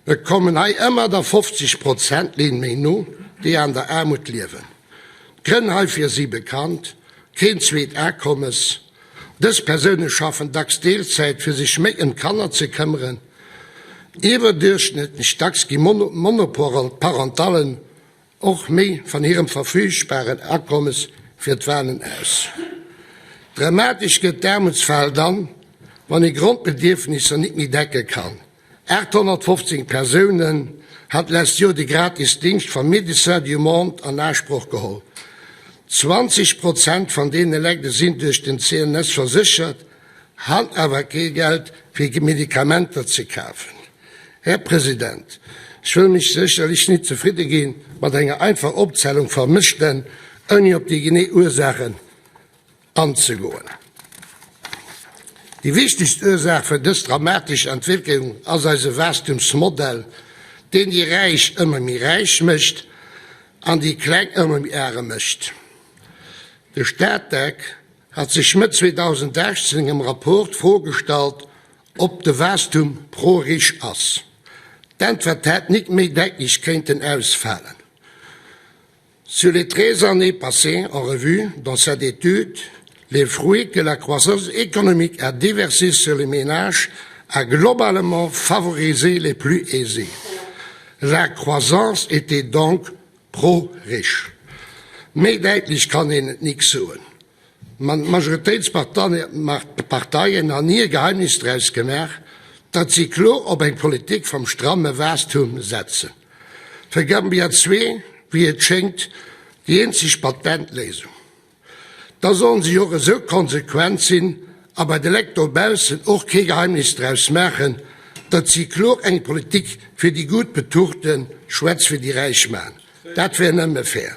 Et kommen hei ëmmer der 50 Prozent Linn méi no, déi an der Aarmut liewen. D'Grënn heifir si bekannt, keen zweet Akommes, dës Persoune schaffen dacks Deelzäit fir sech méi ëm d'Kanner ze këmmeren, iwwerduerchschnëttlech dacks gi Monoparentallen och méi van hirem verfügbaren Akommes fir d'Wahlen aus. Dramatesch gëtt d'Aarmutsfal dann, wann ee Grondbedierfnisser nit méi decke kann. 815 Persounen han d'lescht Joer de gratis Dingscht vam Médecins du Monde an Asproch geholl. 20 Prozent van deene Lekt sinn duerch den CNS verséchert, han awer kee Geld fir Medikamenter ze kafen. Här President, ech wëll mech sécherlech nit zefridde gi mat enger einfach Opzählung va Mësstänn, ouni op déi genee Ursaachen anzegoen. Déi wichtegst Ursaach fir dës dramatesch Entwécklung ass eise Waastumsmodell, deen déi Räich ëmmer méi räich mécht an déi Kleng ëmmer méi arem mécht. De Statec hat sech Mëtt 2018 an engem Rapport d'Fro gestallt, ob de Waastum pro-riche ass. D'Äntwert hätt nik méi däitlech kéinten ausfalen. Sur les 13 années passées en revue dans cette étude, les fruits que la croissance économique a déversés sur les ménages a globalement favorisé les plus aisés. La croissance était donc pro-riche. Méi däitlech kann een et nik soen. Ma d'Majoritéitsparteien han ni e Geheimnis draus gemaach, datt si kloer op eng Politik vam stramme Waastum setzen. Fir Gambia zwee, wéi et schéngt, déi eenzeg Patentléisung. Da sollen si och esou konsequent sinn a bei de Lekt dobaussen och kee Geheimnis draus maachen, datt si kloer eng Politik fir déi gutt Betuchten, schwätz fir déi Räich, man. Dat wär nëmme fair.